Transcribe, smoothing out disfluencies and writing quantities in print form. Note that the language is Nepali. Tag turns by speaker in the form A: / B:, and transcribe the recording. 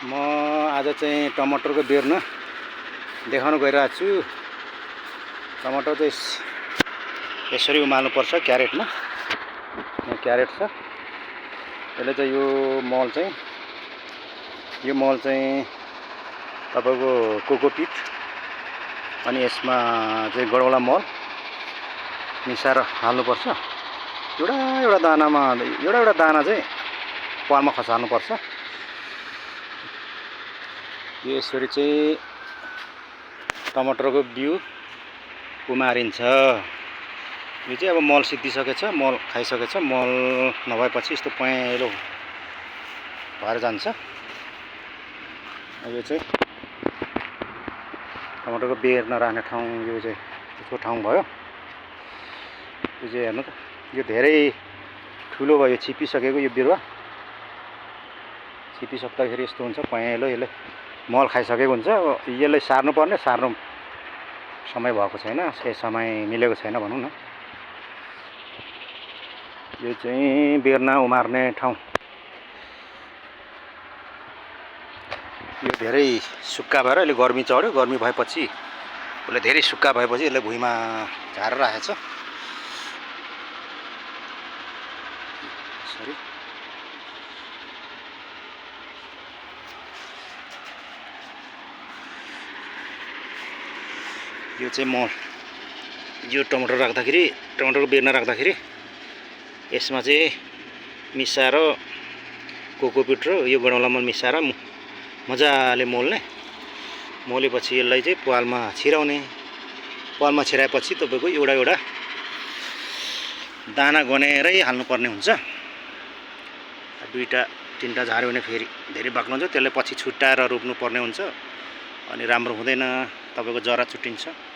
A: म आज चाहिँ टमाटरको बेर्न देखाउन गइरहेको छु। टमाटर चाहिँ यसरी उमाल्नुपर्छ क्यारेटमा। यहाँ क्यारेट छ। यसले चाहिँ यो मल चाहिँ तपाईको कोकोपिट अनि यसमा चाहिँ गडौला मल मिसाएर हाल्नुपर्छ। एउटा दाना चाहिँ पालमा खसाल्नुपर्छ। यो यसरी चाहिँ टमाटरको बिउ उमारिन्छ। यो चाहिँ अब मल सिद्धिसकेछ, मल खाइसकेछ। मल नभएपछि यस्तो पहेँलो भएर जान्छ। यो चाहिँ टमाटरको बेर्न राख्ने ठाउँ, यो चाहिँ यसको ठाउँ भयो। यो चाहिँ हेर्नु त, यो धेरै ठुलो भयो, छिपिसकेको यो बिरुवा। छिपिसक्दाखेरि यस्तो हुन्छ पहेँलो। यसले मल खाइसकेको हुन्छ। यसलाई सार्नुपर्ने, सार्नु समय भएको छैन, समय मिलेको छैन भनौँ न। यो चाहिँ बेर्ना उमार्ने ठाउँ। यो धेरै सुक्खा भएर अहिले गर्मी चढ्यो। गर्मी भएपछि उसले धेरै सुक्खा भएपछि यसले भुइँमा झारेर राखेको छ। सरी यो चाहिँ मल, यो टमाटर राख्दाखेरि, टमाटरको बेर्ना राख्दाखेरि यसमा चाहिँ मिसाएर कोकोपिट र यो गडौला मल मिसाएर मजाले मोलेपछि यसलाई चाहिँ पालमा छिराउने। पालमा छिराएपछि तपाईको एउटा दाना गनेरै हाल्नुपर्ने हुन्छ। दुईटा तीनटा झार्यो भने फेरि धेरै बाक्लो हुन्छ। त्यसलाई पछि छुट्टाएर रोप्नुपर्ने हुन्छ अनि राम्रो हुँदैन, तपाईको जरा चुट्टिन्छ।